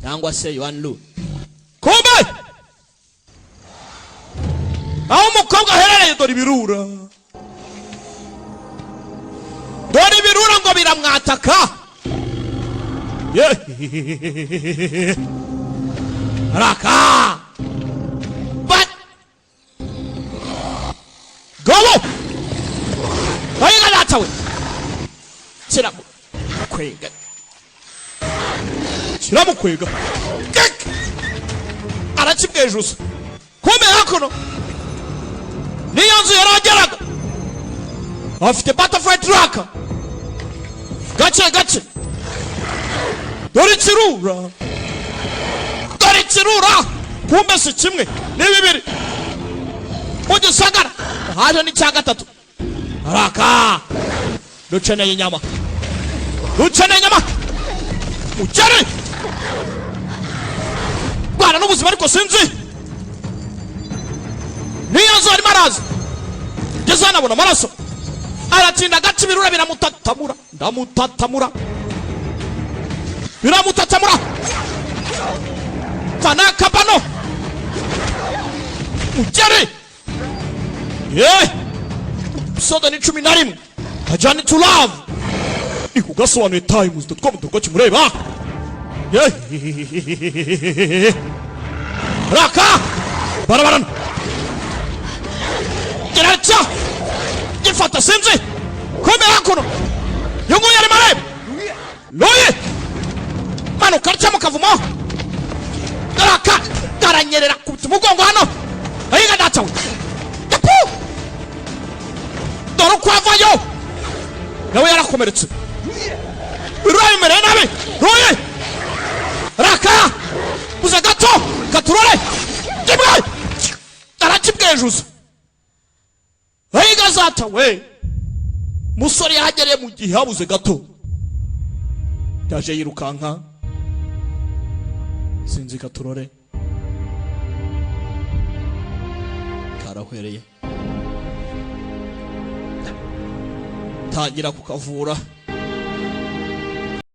Cyangwa se Yuan Lu. Kumbe aho umukobwa aherereye, dore ibirura, dore ibirura ngo biramwataka. Ye raka but gobo ayiga data we, kiramukwega, kiramukwega. Gek! Arakibwejuza. Kumbe hakuno niyo nzu yarageraga, afite butterfly truck. Gake gake, dore ikirura, dore ikirura. Kumbe si kimwe, ni bibiri mu gisagara, haje n'icya gatatu. Araka, dukeneye inyama, dukeneye inyama. Mugere rwana n'ubuzima, ariko sinzi niyo nzu arimo araza. Ngeze hano abona amaraso, aratinda gace, ibirura biramutatamura, ndamutatamura, biramutatamura. Vana akabano mugere ye. Episode ni 11, A Journey to Love, ni kugasobanuye times.com dore kimureba ye. Raka barabarana geracya gifata, sinzi. Kumbe hakuno uyu nguyu arimo areba Loye, manuka atya mu kavumo. Raka karanyerera, kubita umugongo hano. Ayiga data we. Yapu! Dore uko avayo, nawe yarakomeretse, birabimereye nabi. Ruye raka buze gato katurore kimwe, arakibwejuza. Ayiga zata we, musore yahagereye mu gihe habuze gato, yaje yirukanka. Sinzi, katurore karahwereye, tangira kukavura.